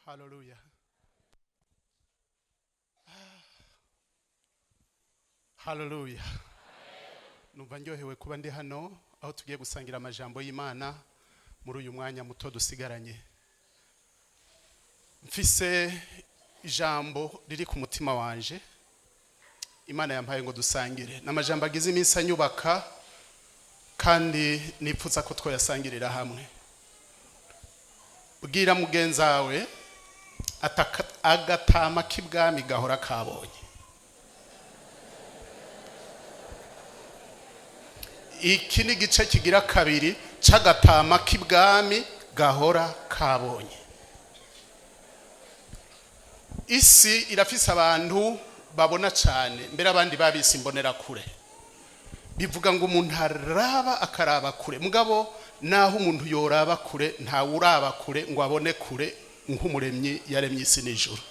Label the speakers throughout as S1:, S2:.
S1: Haleluya, haleluya! Numva ndyohewe kuba ndi hano aho tugiye gusangira amajambo y'Imana muri uyu mwanya muto dusigaranye. Mfise ijambo riri ku mutima wanje Imana yampaye ngo dusangire. Ni amajambo agize iminsi anyubaka kandi nipfuza ko twoyasangirira hamwe. Bwira mugenzi wawe agatama k'ibwami gahora kabonye. Iki ni igice kigira kabiri c'agatama k'ibwami gahora kabonye. Isi irafise abantu babona cyane, mbere abandi babise imbonerakure. Bivuga ngo umuntu araba, akaraba kure. Mugabo naho umuntu yoraba kure, ntawe uraba kure ngo abone kure nk'Umuremyi yaremye isi n'ijuru.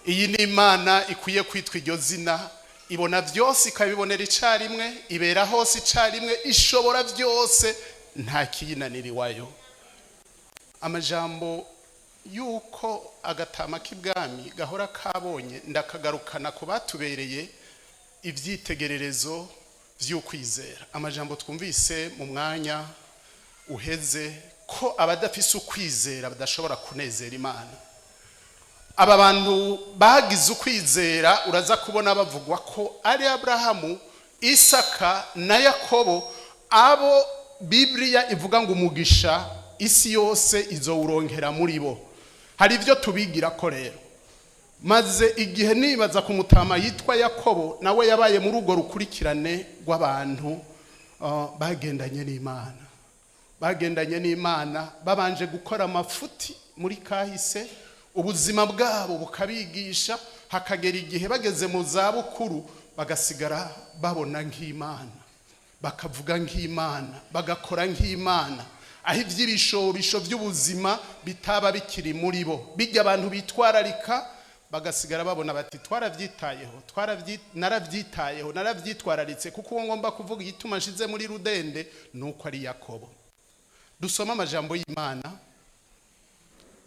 S1: Iyi ni Imana ikwiye kwitwa iryo zina. Ibona byose, ikabibonera icyarimwe, ibera hose icyarimwe, ishobora byose, nta kiyinanira iwayo. Amajambo y'uko agatama k'ibwami gahora kabonye ndakagarukana ku batubereye ibyitegererezo by'ukwizera. Amajambo twumvise mu mwanya uheze ko abadafise ukwizera badashobora kunezera Imana. Aba bantu bagize ukwizera uraza kubona bavugwa ko ari Aburahamu, Isaka na Yakobo, abo Bibiliya ivuga ngo umugisha isi yose izowuronkera muri bo. Hari ibyo tubigira ko rero. Maze igihe nibaza ku mutama yitwa Yakobo, nawe yabaye muri urwo rukurikirane rw'abantu bagendanye n'Imana. Bagendanye n'Imana babanje gukora amafuti muri kahise, ubuzima bwabo bukabigisha, hakagera igihe bageze mu zabukuru bagasigara babona nk'Imana, bakavuga nk'Imana, bagakora nk'Imana, aho iby'ibishobisho by'ubuzima bitaba bikiri muri bo. Bijya abantu bitwararika, bagasigara babona bati: "Twarabyitayeho, narabyitayeho, narabyitwararitse." Kuko uwo ngomba kuvuga, igituma nshize muri rudende ni uko ari Yakobo. Dusome amajambo y'Imana,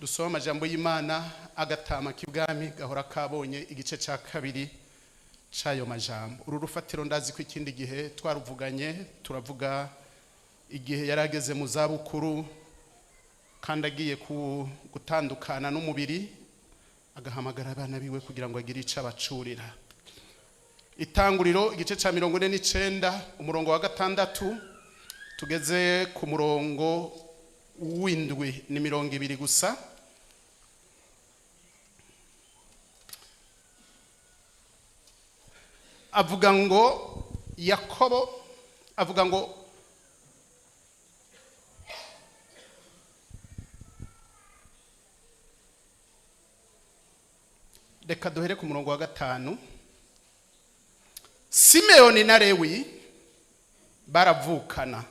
S1: dusome amajambo y'Imana. Agatama k'ibwami gahora kabonye, igice cya kabiri cy'ayo majambo. Uru rufatiro ndazi ko ikindi gihe twaruvuganye, turavuga igihe yari ageze mu zabukuru kandi agiye gutandukana n'umubiri, agahamagara abana biwe kugira ngo agire icyo abacurira. Itanguriro igice cya 49, umurongo wa 6 tugeze ku murongo w'7, ni 20 gusa. Avuga ngo, Yakobo avuga ngo: Reka duhere ku murongo wa 5. Simeyoni na Lewi baravukana,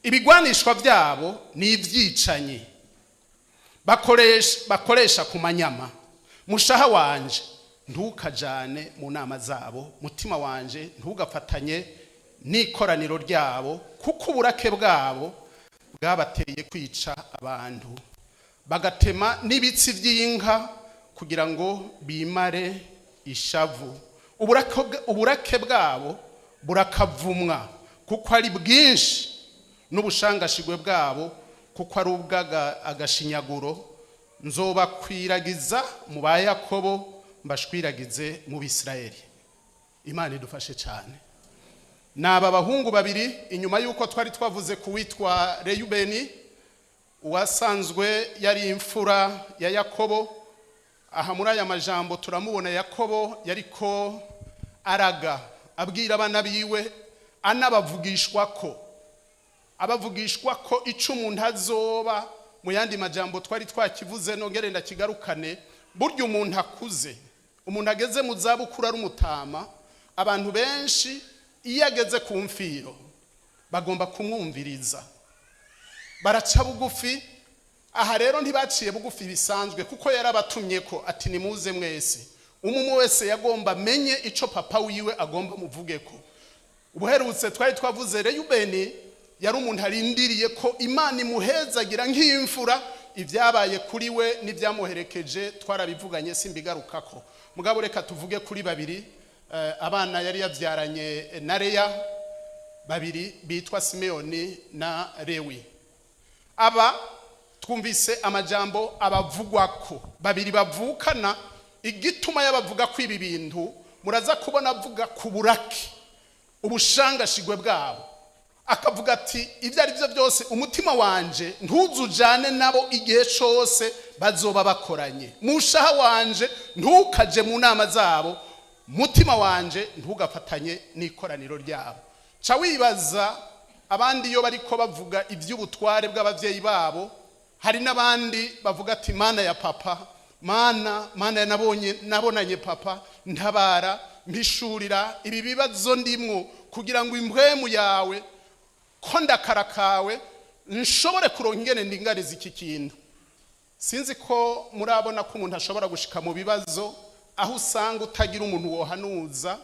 S1: ibigwanishwa byabo ni ibyicanyi bakoresha ku manyama. Mushaha wanje, ntukajane mu nama zabo, mutima wanje, ntugafatanye n'ikoraniro ryabo, kuko uburake bwabo bwabateye kwica abantu, bagatema n'ibitsi by'inka kugira ngo bimare ishavu. Uburake bwabo burakavumwa kuko ari bwinshi, n'ubushangashigwe bwabo kuko ari ubw'agashinyaguro. Nzobakwiragiza mu ba Yakobo, mbashwiragize mu Bisirayeli. Imana idufashe cyane. Ni aba bahungu babiri, inyuma y'uko twari twavuze ku witwa Reyubeni, uwasanzwe yari imfura ya Yakobo. Aha muri aya majambo turamubona Yakobo yariko araga, abwira abana biwe, anabavugishwa ko abavugishwa ko ico umuntu azoba. Mu yandi majambo twari twakivuze, nongere ndakigarukane. Burya umuntu akuze, umuntu ageze mu zabukuru ari umutama, abantu benshi iyo ageze ku mfiro bagomba kumwumviriza, baraca bugufi. Aha rero ntibaciye bugufi bisanzwe, kuko yarabatumye ko ati: "Nimuze mwese." Umwe wese yagomba amenye ico papa wiwe agomba muvuge ko. Ubuherutse twari twavuze Reyubeni, yari umuntu arindiriye ko Imana imuhezagira nk'imfura. Ibyabaye kuri we n'ibyamuherekeje twarabivuganye, simbigarukako. Mugabo reka tuvuge kuri babiri, abana yari yabyaranye na Leya babiri bitwa Simeyoni na Lewi. Aba twumvise amajambo abavugwa ko babiri bavukana. Igituma yabavuga ko ibi bintu, muraza kubona avuga ku burake, ubushangashigwe bwabo, akavuga ati: "Ibyo ari byo byose, umutima wanje ntuzujane nabo igihe cyose bazoba bakoranye. Mushaha wanje ntukaje mu nama zabo, mutima wanje ntugafatanye n'ikoraniro ryabo." Ca wibaza abandi iyo bariko bavuga iby'ubutware bw'ababyeyi babo. Hari n'abandi bavuga ati: "Mana ya papa, Mana, Mana, nabonye, nabonanye papa, ntabara, mpishurira ibi bibazo ndimwo, kugira ngo impwemu yawe ko ndakara kawe nshobore kuronka ingene ndinganiza iki kintu." Sinzi ko murabona ko umuntu ashobora gushika mu bibazo aho usanga utagira umuntu wohanuza,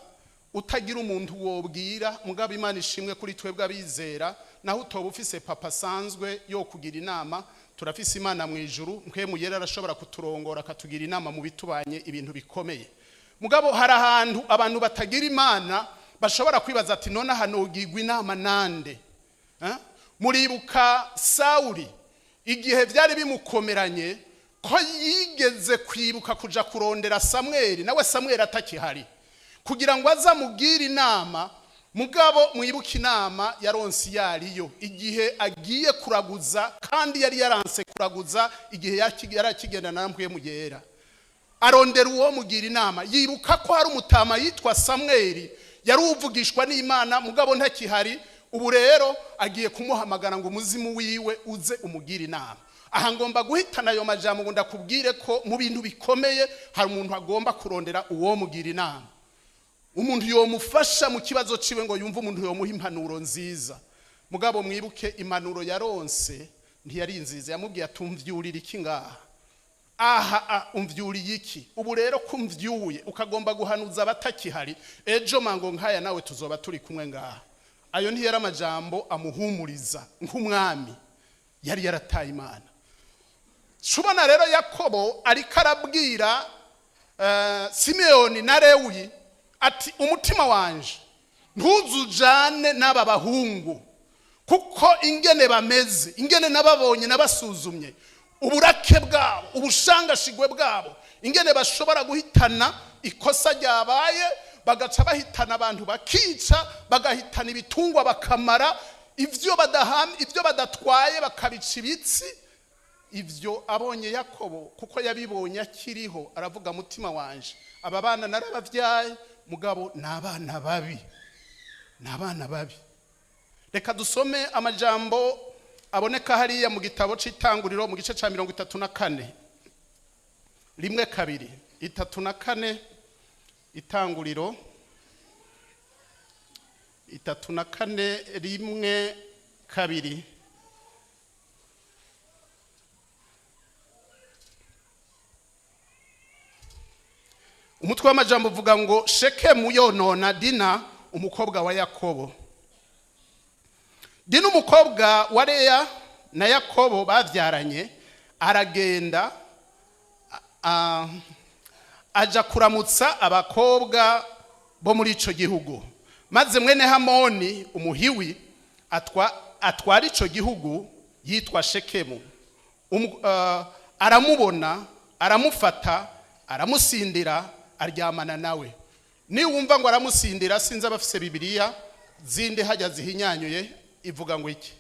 S1: utagira umuntu wobwira. Mugabo Imana ishimwe kuri twebwe abizera, naho utoba ufise papa asanzwe yo kugira inama, turafise Imana mu ijuru. Mpwemu Yera arashobora kuturongora, akatugira inama mu bitubanye ibintu bikomeye. Mugabo hari ahantu abantu batagira Imana bashobora kwibaza ati: "None aha nogirwa inama nande?" Eh? Muribuka Sawuli, igihe byari bimukomeranye, ko yigeze kwibuka kuja kurondera Samweli, nawe Samweli atakihari, kugira ngo aze amugire inama. Mugabo mwibuke inama yaronse iyo ariyo, igihe agiye kuraguza, kandi yari yaranse kuraguza igihe yari akigendana na Mpwemu Yera. Arondera uwo mugira inama, yibuka ko hari umutama yitwa Samweli yari uvugishwa n'Imana, mugabo ntakihari. Ubu rero agiye kumuhamagara ngo umuzimu wiwe uze umugire inama. Aha ngomba guhitana ayo majambo ngo ndakubwire ko mu bintu bikomeye hari umuntu agomba kurondera uwo mugira inama, umuntu yomufasha mu kibazo ciwe, ngo yumve umuntu yomuha impanuro nziza. Mugabo mwibuke impanuro yaronse ntiyari nziza. Yamubwiye ati: "Umvyurira iki ngaha? Aha umvyuriye iki? Ubu rero kumvyuye ukagomba guhanuza abatakihari, ejo mango nkaya nawe tuzoba turi kumwe ngaha." Ayo ntiyari amajambo amuhumuriza nk'umwami yari yarataye Imana. Cubona rero Yakobo ariko arabwira Simeyoni na Lewi ati: "Umutima wanje ntuzujane n'aba bahungu, kuko ingene bameze, ingene nababonye, nabasuzumye, uburake bwabo, ubushangashigwe bwabo, ingene bashobora guhitana ikosa ryabaye, bagaca bahitana abantu, bakica, bagahitana ibitungwa, bakamara ibyo badaham, ibyo badatwaye bakabica ibitsi." Ibyo abonye Yakobo, kuko yabibonye akiriho, aravuga: "Mutima wanje, aba bana narababyaye, mugabo ni abana babi, ni abana babi." Reka dusome amajambo aboneka hariya mu gitabo c'Itanguriro, mu gice ca 34, 1, 2, 34, Itanguriro 34, 1, 2. Umutwe w'amajambo uvuga ngo: Shekemu yonona Dina, umukobwa wa Yakobo. Dina, umukobwa wa Leya na Yakobo babyaranye, aragenda aja kuramutsa abakobwa bo muri ico gihugu. Maze mwene Hamoni Umuhiwi atwara ico gihugu yitwa Shekemu, aramubona, aramufata, aramusindira, aryamana nawe. Niwumva ngo aramusindira, sinzi abafise Bibiliya zindi hajya zihinyanyuye, ivuga ngo iki?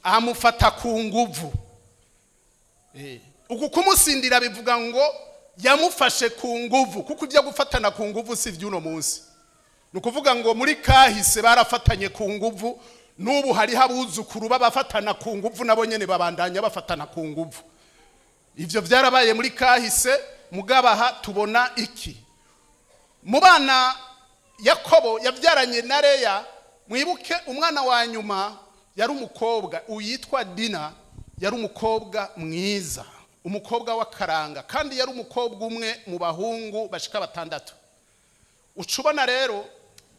S1: Amufata ku nguvu. Uku kumusindira bivuga ngo yamufashe ku nguvu, kuko ibyo gufatana ku nguvu si iby'uno munsi. Ni ukuvuga ngo muri kahise barafatanye ku nguvu, n'ubu hariho abuzukuru babafatana ku nguvu, nabo nyene babandanya bafatana ku nguvu. Ivyo byarabaye muri kahise. Mugabaha tubona iki mu bana Yakobo yabyaranye na Leya? Mwibuke umwana wa nyuma yari umukobwa uyitwa Dina. Yari umukobwa mwiza, umukobwa w'akaranga, kandi yari umukobwa umwe mu bahungu bashika batandatu. Uca ubona rero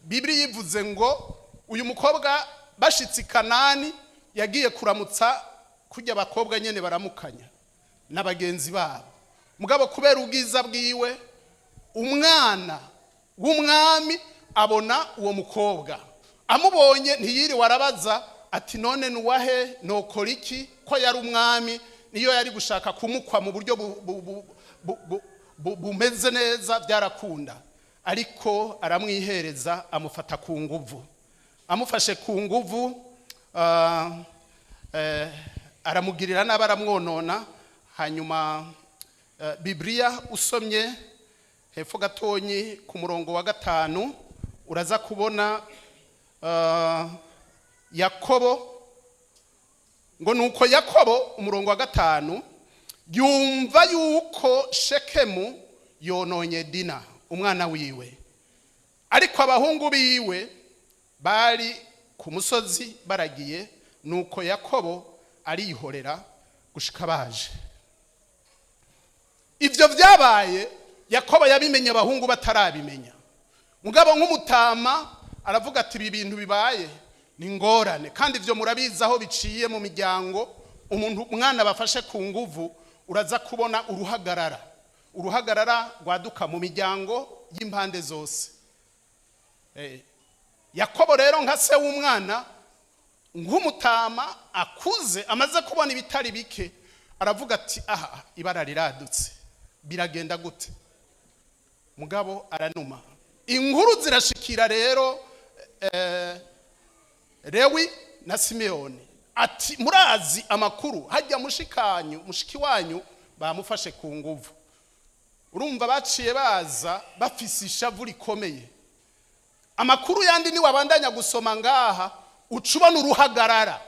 S1: Bibiri yivuze ngo uyu mukobwa bashitse i Kanani yagiye kuramutsa kujya abakobwa nyine baramukanya na bagenzi babo. Mugabo kubera ubwiza bwiwe, umwana w'umwami abona uwo mukobwa. Amubonye ntiyiriwe arabaza ati: "None nuwahe? Nokora iki?" Ko yari umwami, niyo yari gushaka kumukwa mu buryo bumeze neza byarakunda. Ariko aramwihereza, amufata ku nguvu. Amufashe ku nguvu, aramugirira nabi, aramwonona. Hanyuma Bibiliya usomye hepfo gatonyi ku murongo wa 5, uraza kubona Yakobo ngo nuko Yakobo, umurongo wa 5, yumva yuko Shekemu yononye Dina umwana wiwe, ariko abahungu biwe bari ku musozi baragiye. Nuko Yakobo arihorera gushika baje. Ibyo byabaye Yakobo yabimenye abahungu batarabimenya. Mugabo nk'umutama aravuga ati: "Ibi bintu bibaye ni ngorane." Kandi ibyo murabizi aho biciye mu miryango, umuntu umwana bafashe ku nguvu, uraza kubona uruhagarara, uruhagarara rwaduka mu miryango y'impande zose. Yakobo rero nka se w'umwana, nk'umutama akuze amaze kubona ibitari bike, aravuga ati: "Aha ibara riradutse, biragenda gute?" Mugabo aranuma. Inkuru zirashikira rero Lewi na Simeyoni, ati: "Murazi amakuru? Hajya mushikanyu, mushiki wanyu bamufashe ku nguvu." Urumva baciye baza bafise ishavu rikomeye. Amakuru yandi ni wabandanya gusoma ngaha, uca ubona uruhagarara.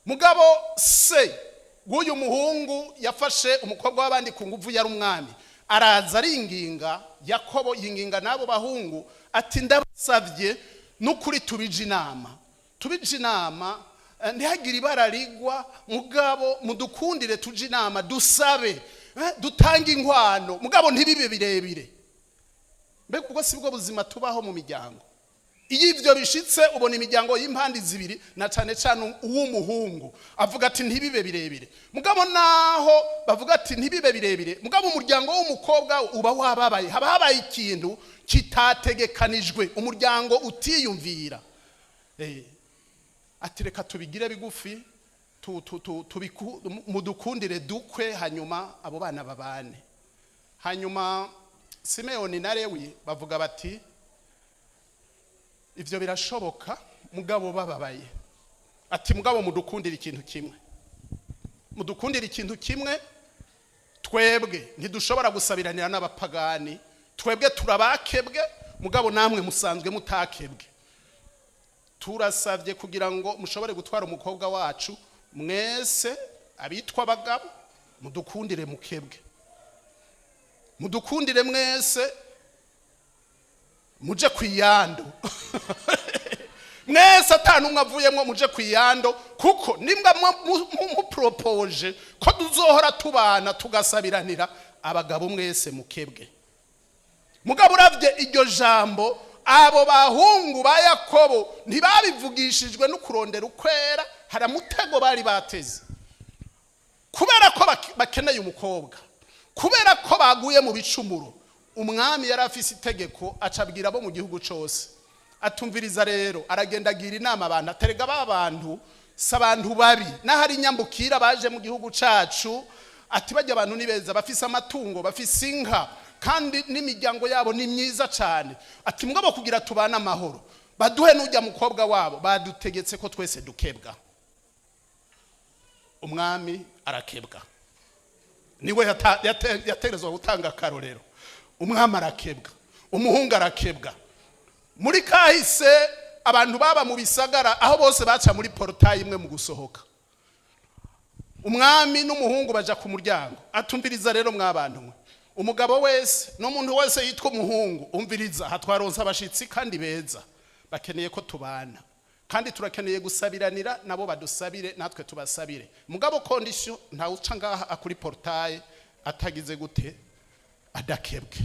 S1: Mugabo se w'uyu muhungu yafashe umukobwa w'abandi ku nguvu yari umwami. Araza aringinga Yakobo, yinginga n'abo bahungu ati: "Ndabasabye n'ukuri, tubije inama, tubije inama, ntihagire ibara rigwa. Mugabo mudukundire tuje inama, dusabe, dutange inkwano, mugabo ntibibe birebire." Mbega ubwo si bwo buzima tubaho mu miryango? Iyo ibyo bishitse, ubona imiryango y'impande zibiri, na cyane cyane uw'umuhungu avuga ati: "Ntibibe birebire." Mugabo naho bavuga ati: "Ntibibe birebire," mugabo umuryango w'umukobwa uba wababaye. Haba habaye ikintu kitategekanijwe, umuryango utiyumvira. Ati: "Reka tubigire bigufi, mudukundire dukwe, hanyuma abo bana babane." Hanyuma Simeyoni na Lewi bavuga bati: "Ibyo birashoboka." Mugabo bababaye ati: "Mugabo mudukundire ikintu kimwe, mudukundire ikintu kimwe. Twebwe ntidushobora gusabiranira n'abapagani. Twebwe turabakebwe, mugabo namwe musanzwe mutakebwe. Turasabye kugira ngo mushobore gutwara umukobwa wacu, mwese abitwa abagabo mudukundire mukebwe, mudukundire mwese muje ku iyando, mwese atanu umwe avuyemo, muje ku iyando, kuko nimba muporopoje ko tuzohora tubana tugasabiranira, abagabo mwese mukebwe." Mugabo uravye iryo jambo, abo bahungu ba Yakobo ntibabivugishijwe no kurondera ukwera. Hari umutego bari bateze kubera ko bakeneye umukobwa, kubera ko baguye mu bicumuro. Umwami yari afise itegeko, acabwira abo mu gihugu cose atumviriza. Rero aragenda agira inama abantu, aterega ba bantu si abantu babi, n'ahari inyambukira baje mu gihugu cacu. Ati: "Bajya abantu ni beza, bafise amatungo, bafise inka, kandi n'imiryango yabo ni myiza cyane." Ati: "Mugabo kugira tubane amahoro, baduhe n'ujya mukobwa wabo, badutegetse ko twese dukebwa." Umwami arakebwa, niwe yategerezwa gutanga akarorero. Umwami arakebwa, umuhungu arakebwa. Muri kahise abantu baba mu bisagara, aho bose baca muri portail imwe mu gusohoka. Umwami n'umuhungu baja ku muryango. Atumviriza rero mwabantu mwe, umugabo wese n'umuntu wese yitwa umuhungu, umviriza, hatwaronse abashitsi kandi beza, bakeneye ko tubana, kandi turakeneye gusabiranira nabo, badusabire natwe tubasabire. Mugabo condition, ntawe uca ngaha akuri portail atagize gute? Adakebwe.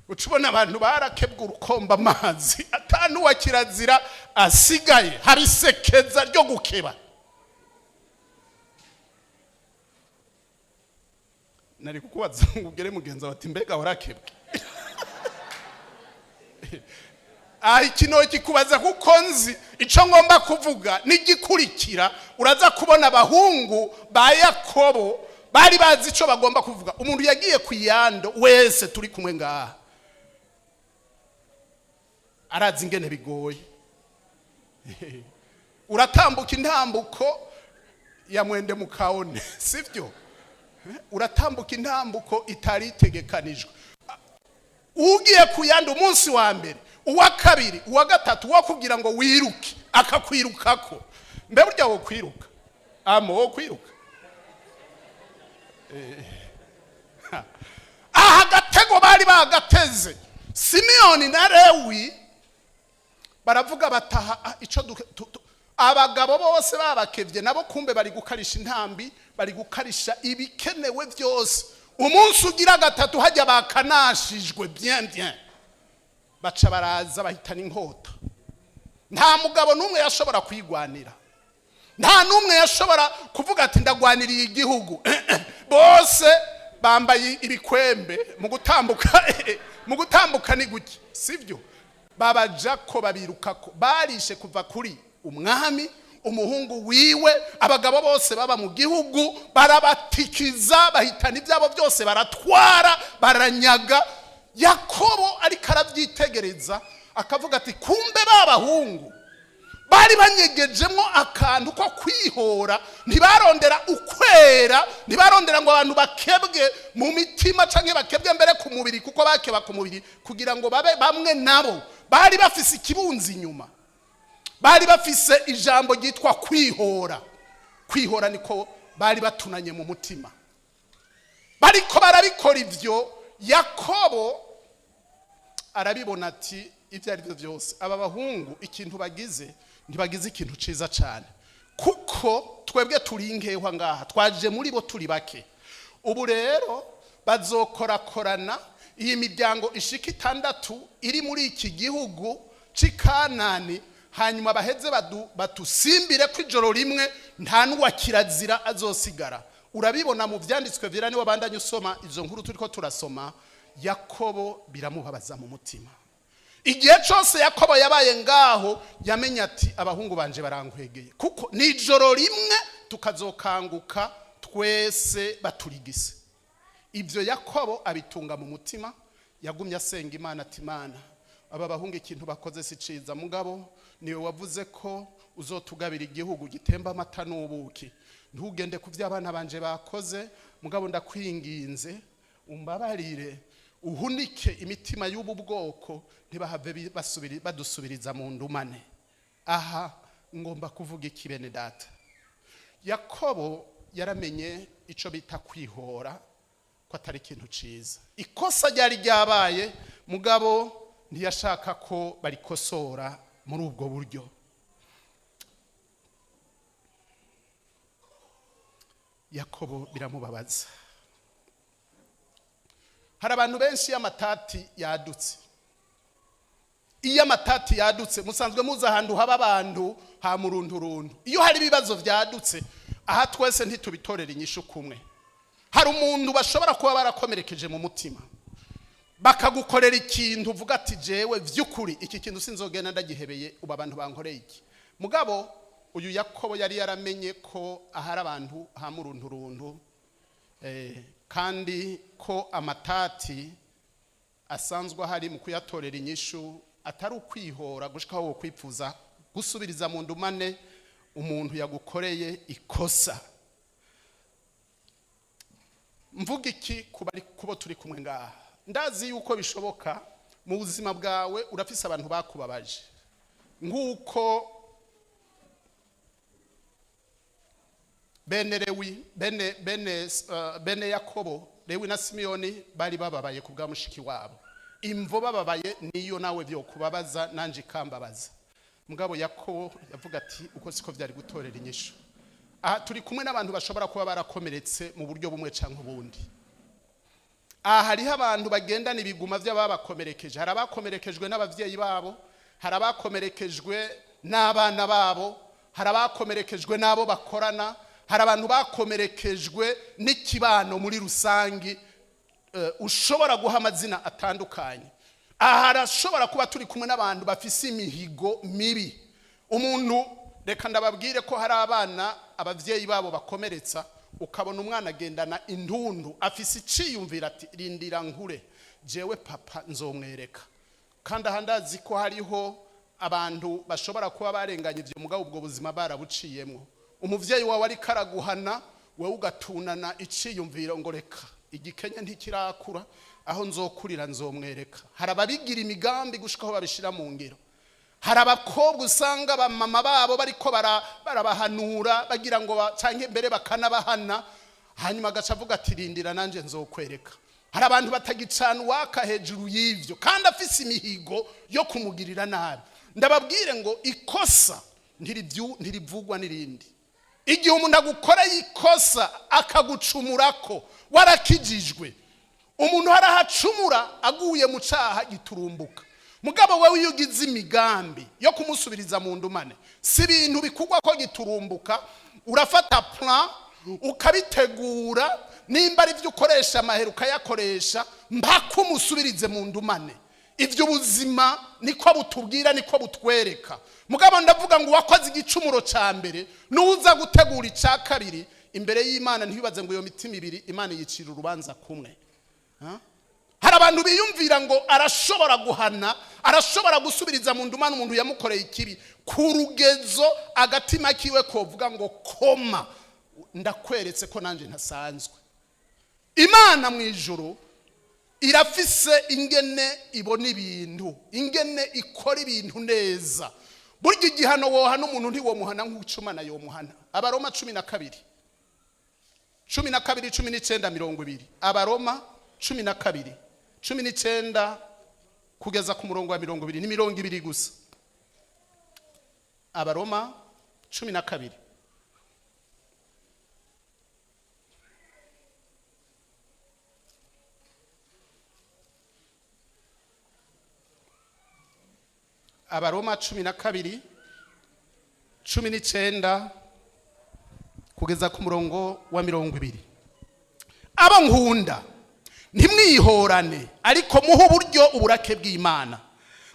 S1: Uca ubona abantu barakebwa urukomba amazi, atanu wa kirazira asigaye, hari isekeza ryo gukeba. Nari kukubaza ngo ugere mugenzi wawe ati: "Mbega warakebwe?" Aha ikino kikubaza kuko nzi icyo ngomba kuvuga n'igikurikira. Uraza kubona abahungu ba Yakobo bari bazi icyo bagomba kuvuga. Umuntu yagiye ku iyando wese turi kumwe ngaha arazi ingene bigoye. Uratambuka intambuko ya mwende mukawone, sibyo? Uratambuka intambuko itari itegekanijwe. Ugiye ku yandi, umunsi wa mbere, uwa kabiri, uwa gatatu, uwo kugira ngo wiruke akakwirukako. Mbe burya wo kwiruka amo wo kwiruka aha gatego bari bagateze Simiyoni na Lewi, baravuga bataha ico abagabo bose babakevye nabo kumbe bari gukarisha intambi, bari gukarisha ibikenewe byose. Umunsi ugira gatatu hajya bakanashijwe bien bien, baca baraza bahitana inkota. Nta mugabo n'umwe yashobora kwigwanira, nta n'umwe yashobora kuvuga ati: "Ndagwaniriye igihugu." Bose bambaye ibikwembe mu gutambuka. Mu gutambuka ni guke, sibyo? Babaja ko babirukako, barishe kuva kuri umwami, umuhungu wiwe, abagabo bose baba mu gihugu, barabatikiza, bahitana ibyabo byose, baratwara, baranyaga. Yakobo ariko arabyitegereza, akavuga ati: "Kumbe ba bahungu bari banyegejemo akantu ko kwihora, ntibarondera ukwera, ntibarondera ngo abantu bakebwe mu mitima cyangwa bakebwe mbere ku mubiri, kuko bakeba ku mubiri kugira ngo babe bamwe nabo. Bari bafise ikibunzi inyuma, bari bafise ijambo ryitwa kwihora. Kwihora niko bari batunanye mu mutima, bariko barabikora ibyo." Yakobo arabibona ati: "Ibyo ari byo byose, aba bahungu ikintu bagize, ntibagize ikintu ciza cyane, kuko twebwe turi inkehwa ngaha, twaje muri bo turi bake. Ubu rero bazokorakorana iyi miryango ishika itandatu iri muri iki gihugu c'i Kanani, hanyuma baheze batusimbire ko ijoro rimwe, nta n'uwa kirazira azosigara." Urabibona mu byanditswe byera, niwe bandanye usoma izo nkuru turiko turasoma. Yakobo biramubabaza mu mutima. Igihe cyose Yakobo yabaye ngaho, yamenye ati: "Abahungu banje barankwegeye, kuko ni ijoro rimwe tukazokanguka twese baturigise." Ibyo Yakobo abitunga mu mutima. Yagumye asenga Imana ati: "Imana, aba bahungu ikintu bakoze si ciza, mugabo niwe wavuze ko uzotugabira igihugu gitemba amata n'ubuki. Ntugende ku byo abana banje bakoze, mugabo ndakwinginze umbabarire, uhunike imitima y'ubu bwoko, ntibahave badusubiriza mu ndumane." Aha ngomba kuvuga iki, bene data? Yakobo yaramenye icyo bita kwihora ko atari ikintu ciza. Ikosa ryari ryabaye, mugabo ntiyashaka ko barikosora muri ubwo buryo. Yakobo biramubabaza. Hari abantu benshi iyo amatati yadutse, iyo amatati yadutse, musanzwe muzi ahantu haba abantu ha murundurundu, iyo hari ibibazo byadutse aha, twese ntitubitorera inyishu kumwe. Hari umuntu bashobora kuba barakomerekeje mu mutima, bakagukorera ikintu uvuga ati: "Jewe by'ukuri iki kintu sinzogenda ndagihebeye, ubu abantu bankoreye iki." Mugabo uyu Yakobo yari yaramenye ko ahari abantu ha murundurundu, kandi ko amatati asanzwe ahari, mu kuyatorera inyishu atari ukwihora gushikaho wo kwipfuza gusubiriza mu ndumane umuntu yagukoreye ikosa. Mvuga iki kubo turi kumwe ngaha? Ndazi yuko bishoboka mu buzima bwawe urafise abantu bakubabaje nk'uko Bene Lewi, bene Yakobo, Lewi na Simiyoni, bari bababaye ku bwa mushiki wabo. Imvo bababaye niyo nawe byo kubabaza, nanje ikambabaza. Mugabo Yakobo yavuga ati: "Uko siko byari gutorera inyishu." Aha turi kumwe n'abantu bashobora kuba barakomeretse mu buryo bumwe cyangwa ubundi. Aha hariho abantu bagendana ibiguma by'ababakomerekeje. Hari abakomerekejwe n'ababyeyi babo, hari abakomerekejwe n'abana babo, hari abakomerekejwe n'abo bakorana, hari abantu bakomerekejwe n'ikibano muri rusange, ushobora guha amazina atandukanye. Aha harashobora kuba turi kumwe n'abantu bafise imihigo mibi. Umuntu, reka ndababwire ko hari abana ababyeyi babo bakomeretsa, ukabona umwana agendana intundu, afise iciyumvira ati: "Rindira nkure, jewe papa nzomwereka." Kandi aha ndazi ko hariho abantu bashobora kuba barenganye ibyo, mugabo ubwo buzima barabuciyemo. Umuvyeyi wawe ariko araguhana, wowe ugatunana iciyumviro ngo: "Reka, igikenye ntikirakura, aho nzokurira nzomwereka." Hari ababigira imigambi gushika aho babishira mu ngiro. Hari abakobwa usanga abamama babo bariko barabahanura bagira ngo canke mbere bakanabahana, hanyuma agaca avuga ati: "Rindira, nanjye nzokwereka." Hari abantu batagicana uwaka hejuru y'ivyo, kandi afise imihigo yo kumugirira nabi. Ndababwire ngo ikosa ntirivugwa n'irindi. Igihe umuntu agukoreye ikosa, akagucumurako, warakijijwe, umuntu harahacumura aguye mu caha giturumbuka. Mugabo wewe iyo ugize imigambi yo kumusubiriza mu ndumane, si ibintu bikugwa ko giturumbuka. Urafata plan, ukabitegura, nimba ari byo ukoresha amahera ukayakoresha, mpaka umusubirize mu ndumane. Ibyo ubuzima niko butubwira, niko butwereka. Mugabo ndavuga ngo uwakoze igicumuro cya mbere nuza gutegura icya kabiri imbere y'Imana, ntibibaze ngo iyo mitima ibiri Imana yicira urubanza kumwe. Hari abantu biyumvira ngo arashobora guhana, arashobora gusubiriza mu ndumane umuntu yamukoreye ikibi ku rugezo agatima kiwe kovuga ngo: "Koma, ndakweretse ko nanjye ntasanzwe." Imana mu ijuru irafise ingene ibona ibintu, ingene ikora ibintu neza. Burya igihano wohana umuntu, ntiwomuhana nk'uko Imana yomuhana. Abaroma 12, 12, 19, 20. Abaroma 12, 19 kugeza ku murongo wa 20, ni 20 gusa. Abaroma 12. Abaroma 12, 19 kugeza ku murongo wa 20. Abo nkunda, ntimwihorane, ariko muhe uburyo uburake bw'Imana,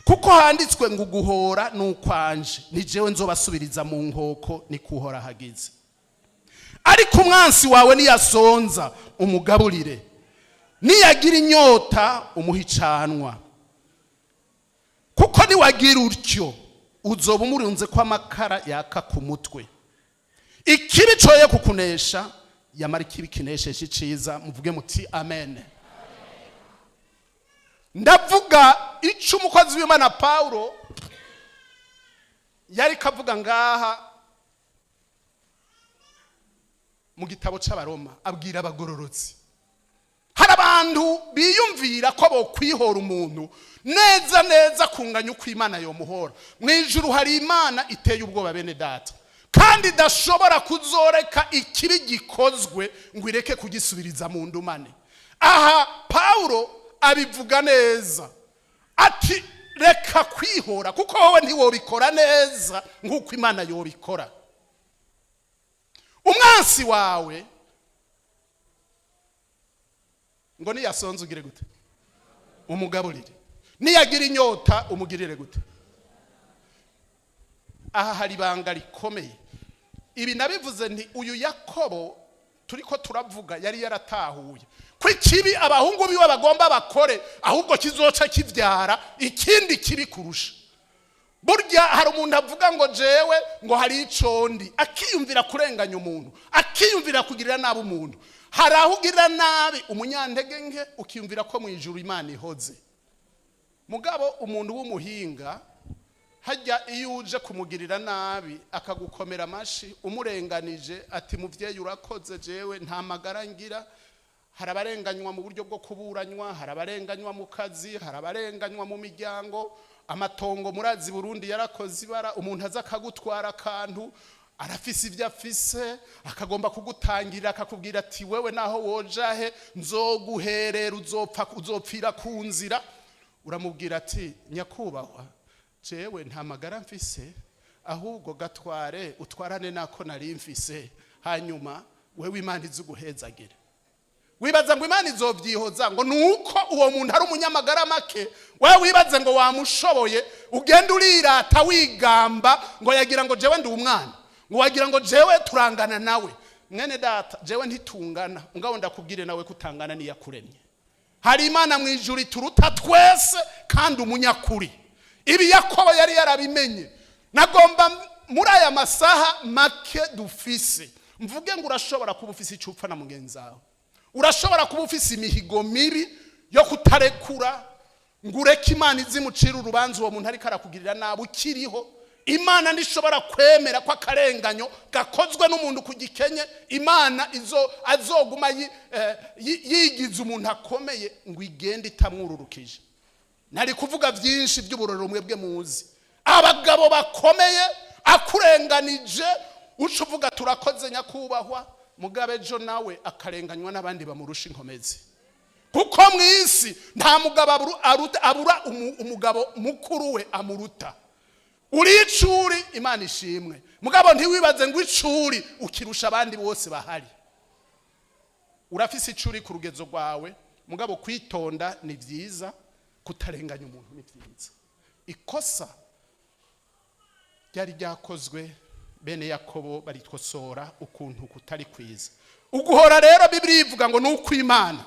S1: kuko handitswe ngo: "Uguhora ni ukwanje, ni jewe nzobasubiriza mu nkoko, ni kuhora hagize." Ariko umwansi wawe niyasonza, umugaburire, niyagira inyota, umuhe icanwa, kuko niwagira utyo uzoba umurunze ko amakara yaka ku mutwe. Ikibi coye kukunesha, yamara ikibi kinesheje iciza. Muvuge muti: "Amen." Ndavuga ico umukozi w'Imana Paulo yari kavuga ngaha mu gitabo c'Abaroma, abwira abagororotsi. Hari abantu biyumvira ko bokwihora umuntu neza neza kunganya uko Imana yomuhora. Mu ijuru hari Imana iteye ubwoba, bene data, kandi idashobora kuzoreka ikibi gikozwe ngo ireke kugisubiriza mu ndumane. Aha Paulo abivuga neza ati: "Reka kwihora, kuko wowe ntiwobikora neza nk'uko Imana yobikora." Umwansi wawe ngo niyasonze ugire gute? Umugaburire. Niyagira inyota, umugirire gute? Aha hari ibanga rikomeye. Ibi nabivuze nti uyu Yakobo turi ko turavuga yari yaratahuye ko ikibi abahungu biwe bagomba bakore, ahubwo kizoca kibyara ikindi kibi kurusha. Burya hari umuntu avuga ngo: "Jewe ngo hari icondi," akiyumvira kurenganya umuntu, akiyumvira kugirira nabi umuntu. Hari aho ugirira nabi umunyantege nke, ukiyumvira ko mu ijuru Imana ihoze. Mugabo umuntu w'umuhinga Hajya iyo uje kumugirira nabi akagukomera amashi umurenganije, ati: "Muvyeyi, urakoze, jewe nta magara ngira." Hari abarenganywa mu buryo bwo kuburanywa, hari abarenganywa mu kazi, hari abarenganywa mu miryango, amatongo. Murazi Burundi yarakoze ibara. Umuntu aza akagutwara akantu, arafise ibyo afise, akagomba kugutangira, akakubwira ati: "Wewe naho wojahe nzoguherera, uzopfa, uzopfira ku nzira." Uramubwira ati: "Nyakubahwa, jewe nta magara mfise, ahubwo gatware utwarane nako nari mfise, hanyuma wewe Imana izuguhezagire." Wibaza ngo Imana izobyihoza ngo nuko uwo muntu ari umunyamagara make? Wewe wibaze ngo wamushoboye, ugenda urirata, wigamba ngo yagira ngo jewe ndi umwana, ngo wagira ngo jewe turangana nawe. Mwene data, jewe ntitungana, ngabo ndakubwire nawe kutangana niyakuremye. Hari Imana mu ijuru ituruta twese kandi umunyakuri. Ibi Yakobo yari yarabimenye. Nagomba muri aya masaha make dufise mvuge ngo urashobora kuba ufise icyo upfa na mugenzi wawe, urashobora kuba ufise imihigo mibi yo kutarekura ngo ureke Imana izimucira urubanza. Uwo muntu ariko arakugirira nabi ukiriho, Imana ntishobora kwemera ko akarenganyo gakozwe n'umuntu ku gikenye, Imana izo azoguma yigize umuntu akomeye ngo igende itamwururukije. Nari kuvuga byinshi by'uburorero mwebwe muzi, abagabo bakomeye akurenganije uca uvuga: "Turakoze nyakubahwa." Mugabe ejo nawe akarenganywa n'abandi bamurusha inkomezi, kuko mu isi nta mugabo abura umugabo mukuru we amuruta. Uri icuri, Imana ishimwe, mugabo ntiwibaze ngo icuri ukirusha abandi bose bahari. Urafise icuri ku rugezo rwawe, mugabo kwitonda ni byiza, kutarenganya umuntu ni byiza. Ikosa ryari ryakozwe, bene Yakobo barikosora ukuntu kutari kwiza. Uguhora rero, Bibiri ivuga ngo ni ukw'Imana.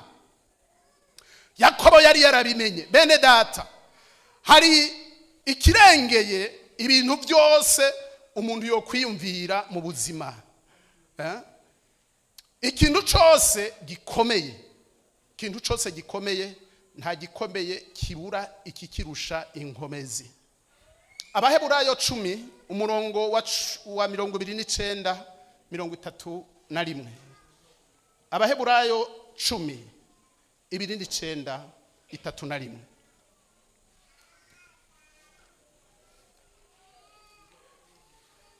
S1: Yakobo yari yarabimenye. Bene data, hari ikirengeye ibintu byose umuntu yokwiyumvira mu buzima. Ikintu cyose gikomeye, ikintu cyose gikomeye, nta gikomeye kibura ikikirusha inkomezi. Abaheburayo 10, umurongo wa 29, 31. Abaheburayo 10, 29, 31.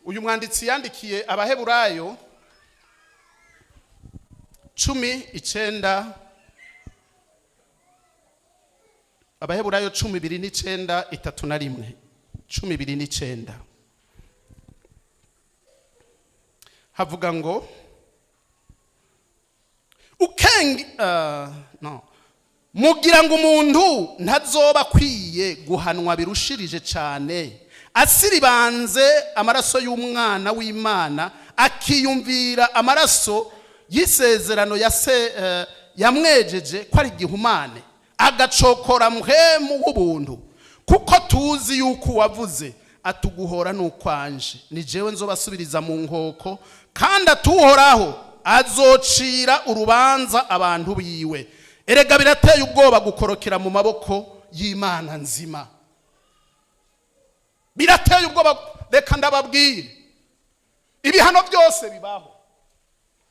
S1: Uyu mwanditsi yandikiye Abaheburayo 10, 9, Abaheburayo 10, 29, 31, 10, 29, havuga ngo ukenge no mugira ngo umuntu ntazoba akwiye guhanwa birushirije cyane asiribanze amaraso y'umwana w'Imana, akiyumvira amaraso y'isezerano ya se yamwejeje ko ari igihumane, agacokora Mpwemu w'ubuntu? Kuko tuzi yuko uwavuze atuguhora n'ukwanje, ni jewe nzobasubiriza mu nkoko, kandi atuhoraho azocira urubanza abantu biwe. Erega birateye ubwoba gukorokera mu maboko y'Imana nzima, birateye ubwoba. Reka ndababwire, ibihano byose bibaho,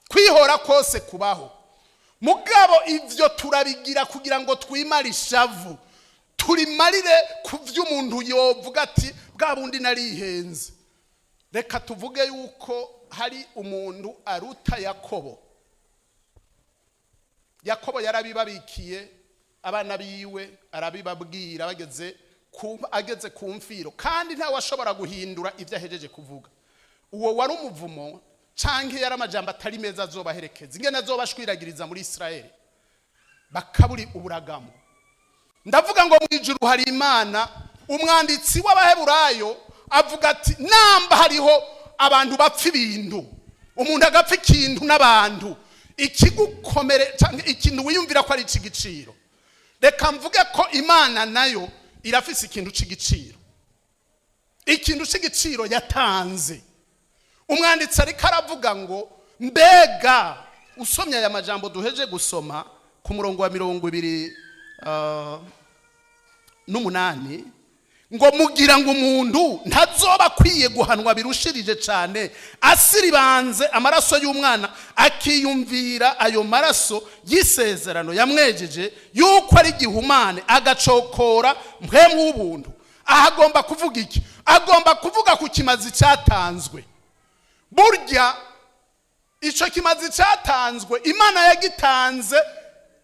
S1: kwihora kose kubaho, mugabo ibyo turabigira kugira ngo twimare ishavu, turimarire ku byo umuntu yovuga ati: "Bwa bundi narihenze." Reka tuvuge yuko hari umuntu aruta Yakobo. Yakobo yarabibabikiye abana biwe, arabibabwira bageze ku ageze ku mfiro, kandi ntawe ashobora guhindura ibyo ahejeje kuvuga. Uwo wari umuvumo canke yari amajambo atari meza azobaherekeza, ingene azobashwiragiriza muri Israeli bakaburi uburagamo. Ndavuga ngo mu ijuru hari Imana. Umwanditsi w'Abaheburayo avuga ati: namba hariho abantu bapfa ibintu, umuntu agapfa ikintu n'abantu, ikigukomere cyangwa ikintu wiyumvira ko ari icy'igiciro, reka mvuge ko Imana nayo irafise ikintu cy'igiciro, ikintu cy'igiciro yatanze. Umwanditsi ariko aravuga ngo mbega usomye aya majambo duheje gusoma ku murongo wa 28, Ngo mugira ngo umuntu ntazoba akwiye guhanwa birushirije cyane asiribanze amaraso y'umwana, akiyumvira ayo maraso y'isezerano yamwejeje yuko ari igihumane, agacokora Mpwemu w'ubuntu? Aha agomba kuvuga iki? Agomba kuvuga ku kimazi cyatanzwe. Burya icyo kimazi cyatanzwe, Imana yagitanze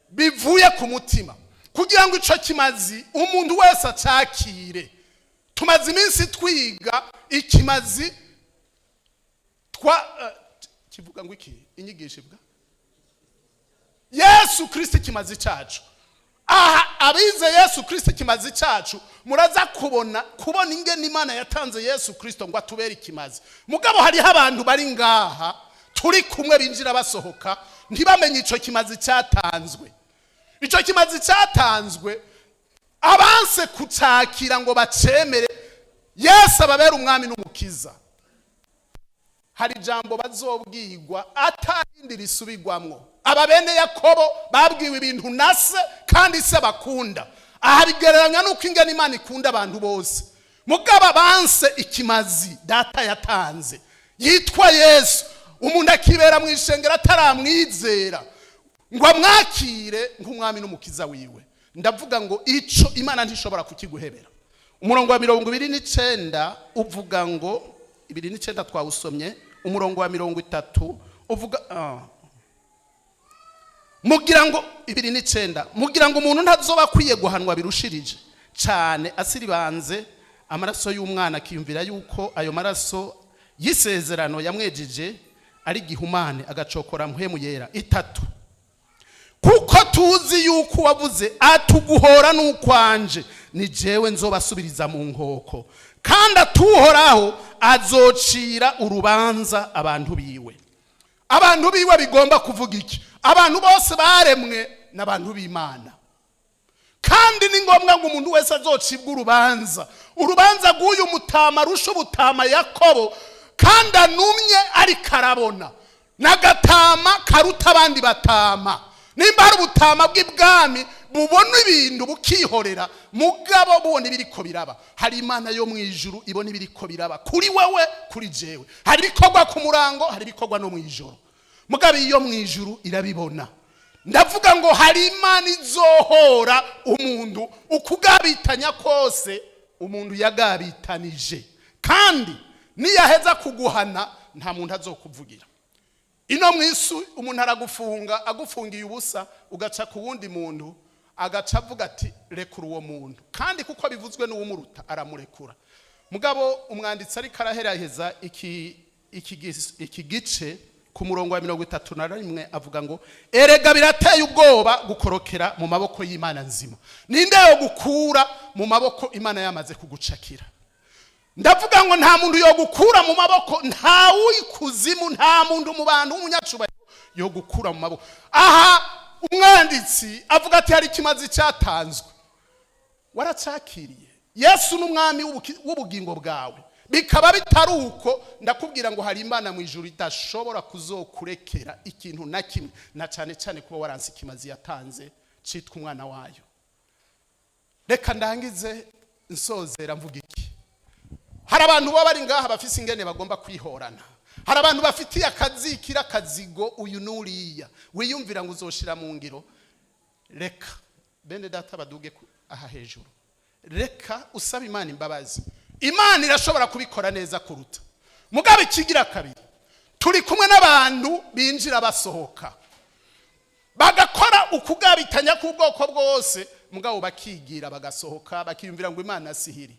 S1: bivuye ku mutima kugira ngo icyo kimazi umuntu wese acakire. Tumaze iminsi twiga ikimazi twa kivuga ngo iki? Inyigisho ivuga Yesu Kirisiti, ikimazi cyacu. Aha abize Yesu Kirisiti, ikimazi cyacu, muraza kubona ingene Imana yatanze Yesu Kirisito ngo atubere ikimazi. Mugabo hariho abantu bari ngaha turi kumwe binjira basohoka, ntibamenye icyo kimazi cyatanzwe. Icyo kimazi cyatanzwe, abanse kucakira ngo bacemere Yesu ababere umwami n'umukiza, hari ijambo bazobwirwa atarindi risubirwamwo. Aba bene Yakobo babwiwe ibintu na se, kandi se bakunda. Aha bigereranya n'uko ingene Imana ikunda abantu bose. Mugabo abanse ikimazi data yatanze yitwa Yesu, umuntu akibera mu ishengero ataramwizera ngo amwakire nk'umwami n'umukiza wiwe, ndavuga ngo ico Imana ntishobora kukiguhebera. Umurongo wa 29 uvuga ngo, 29 twawusomye, umurongo wa 30 uvuga mugira ngo, 29, mugira ngo umuntu ntazoba akwiye guhanwa birushirije cyane asiribanze amaraso y'umwana, akiyumvira yuko ayo maraso y'isezerano yamwejeje ari igihumane, agacokora Mpwemu Yera? 3: kuko tuzi yuko wavuze atuguhora n'ukwanje, ni jewe nzobasubiriza mu nkoko, kandi atuhoraho azocira urubanza abantu biwe. Abantu biwe bigomba kuvuga iki? Abantu bose baremwe n'abantu b'Imana, kandi ni ngombwa ngo umuntu wese azocibwe urubanza, urubanza rw'uyu mutama arusha ubutama Yakobo, kandi anumye ariko arabona n'agatama karuta abandi batama. Nimba hari ubutama bw'ibwami bubona ibintu bukihorera, mugabo bubona ibiriko biraba, hari Imana yo mu ijuru ibona ibiriko biraba kuri wewe, kuri jewe. Hari ibikorwa ku murango, hari ibikorwa no mu ijoro, mugabo iyo mu ijuru irabibona. Ndavuga ngo hari Imana izohora umuntu ukugabitanya kose umuntu yagabitanije, kandi niyaheza kuguhana nta muntu azokuvugira. Ino mu isi umuntu aragufunga, agufungiye ubusa, ugaca ku wundi muntu, agaca avuga ati: "Rekura uwo muntu." Kandi kuko bivuzwe n'uwumuruta, aramurekura. Mugabo umwanditsi ariko araheraheza iki gice ku murongo wa 31, avuga ngo: "Erega birateye ubwoba gukorokera mu maboko y'Imana nzima." Ninde yo gukura mu maboko Imana yamaze kugucakira? Ndavuga ngo nta muntu yo gukura mu maboko, nta w'ikuzimu, nta muntu mu bantu w'umunyacubahiro yo gukura mu maboko. Aha umwanditsi avuga ati: hari ikimazi cyatanzwe, waracakiriye? Yesu n'umwami w'ubugingo bwawe? Bikaba bitari uko, ndakubwira ngo hari Imana mu ijuru idashobora kuzokurekera ikintu na kimwe, na cyane cyane kuba waranse ikimazi yatanze cyitwa umwana wayo. Reka ndangize nsozera mvuga iki: hari abantu baba bari ngaha bafise ingene bagomba kwihorana, hari abantu bafitiye akazikira, akazigo uyu n'uriya, wiyumvira ngo uzoshira mu ngiro. Reka bene data baduge aha hejuru. Reka usaba Imana imbabazi, Imana irashobora kubikora neza kuruta. Mugabo ikigira kabiri, turi kumwe n'abantu binjira basohoka, bagakora ukugabitanya k'ubwoko bwose, mugabo bakigira bagasohoka, bakiyumvira ngo Imana sihiri.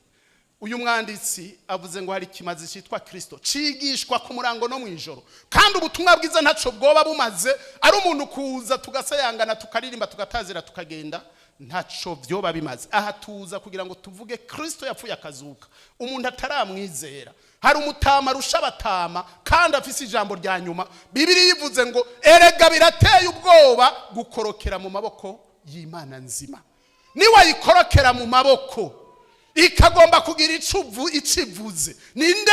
S1: Uyu mwanditsi avuze ngo hari ikimazi cyitwa Kirisito cigishwa ku murango no mu ijoro, kandi ubutumwa bwiza ntacyo bwoba bumaze ari umuntu kuza tugasayangana, tukaririmba, tugatazira, tukagenda, ntacyo byoba bimaze. Aha tuza kugira ngo tuvuge Kirisito yapfuye akazuka. Umuntu ataramwizera, hari umutama arusha abatama kandi afise ijambo rya nyuma. Bibiri yivuze ngo: "Erega birateye ubwoba gukorokera mu maboko y'Imana nzima." Niwayikorokera mu maboko ikagomba kugira icivuze, ninde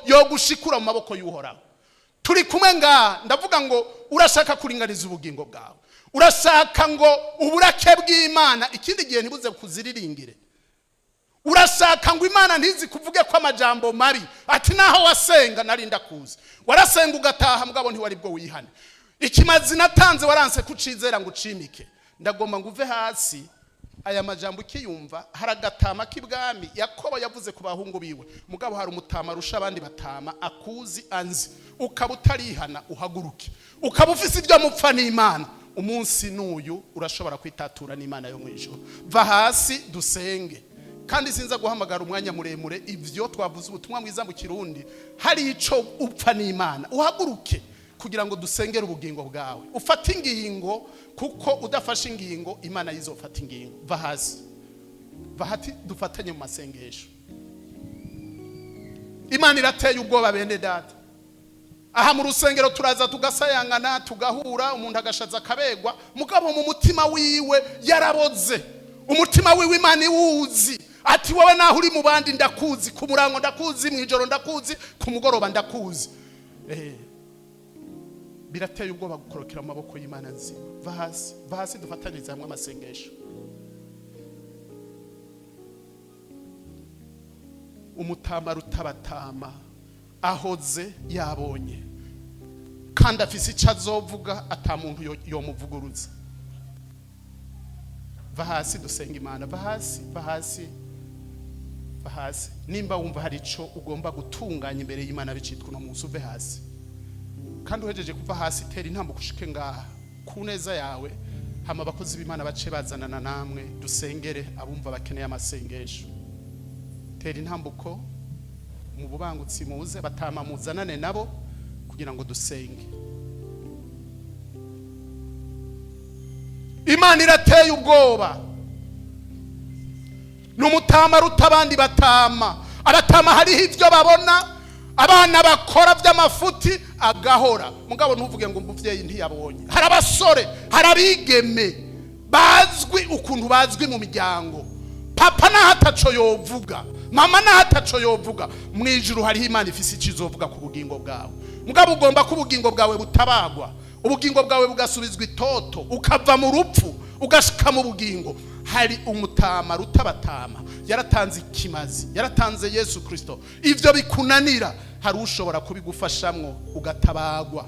S1: yogushikura mu maboko y'Uhoraho? Turi kumwe ngaha, ndavuga ngo urashaka kuringaniza ubugingo bwawe, urashaka ngo uburake bw'Imana ikindi gihe ntibuze kuziriringire. Urashaka ngo Imana ntizi kuvuge ko amajambo mabi, ati naho wasenga nari ndakuzi, warasenga ugataha, mugabo ntiwari bwo wihane. Ikimazi natanze waranse kucizera ngo ucimike. Ndagomba ngo uve hasi. Aya majambo ukiyumva, hari agatama k'ibwami Yakobo yavuze ku bahungu biwe, mugabo hari umutama arusha abandi batama, akuzi, anzi. Ukaba utarihana, uhaguruke. Ukaba ufise ibyo mupfa n'Imana, umunsi n'uyu urashobora kwitatura n'Imana yo mu ijuru. Va hasi dusenge, kandi sinza guhamagara umwanya muremure. Ibyo twavuze ubutumwa mwiza mu Kirundi. Hari ico upfa n'Imana, uhaguruke kugira ngo dusengere ubugingo bwawe, ufate ingingo, kuko udafashe ingingo Imana yizofata ingingo. Va hasi, va hati, dufatanye mu masengesho. Imana irateye ubwoba, bene data. Aha mu rusengero turaza tugasayangana, tugahura, umuntu agashaza akabegwa, mugabo mu mutima wiwe yaraboze. Umutima wiwe Imana iwuzi, ati wowe naho uri mu bandi ndakuzi, ku murango ndakuzi, mu ijoro ndakuzi, ku mugoroba ndakuzi. Birateye ubwoba gukorokera mu maboko y'Imana nzima. Va hasi, va hasi, dufatanyirize hamwe amasengesho. Umutama rutabatama ahoze yabonye, kandi afise icyo azovuga ata muntu yomuvuguruza. Va hasi dusenga Imana. Va hasi, va hasi, va hasi. Nimba wumva hari icyo ugomba gutunganya imbere y'Imana bicitwa uno munsi, uve hasi. Kandi uhejeje kuva hasi, tera intambuko ushike ngaha ku neza yawe, hama abakozi b'Imana bace bazanana namwe dusengere abumva bakeneye amasengesho. Tera intambuko mu bubangutsi, muze batama, muzanane nabo kugira ngo dusenge. Imana irateye ubwoba, ni umutama ruta abandi batama. Abatama hariho ibyo babona abana bakora by'amafuti agahora, mugabo ntuvuge ngo umuvyeyi ntiyabonye. Hari abasore, hari abigeme bazwi ukuntu bazwi mu miryango. Papa naho ataco yovuga, mama naho ataco yovuga, mu ijuru hariho Imana ifise icyo izovuga ku bugingo bwawe. Mugabo ugomba ko ubugingo bwawe butabagwa, ubugingo bwawe bugasubizwa itoto, ukava mu rupfu ugashika mu bugingo. Hari umutama rutabatama yaratanze ikimazi, yaratanze Yesu Kristo. Ivyo bikunanira, hari ushobora kubigufashamwo ugatabagwa.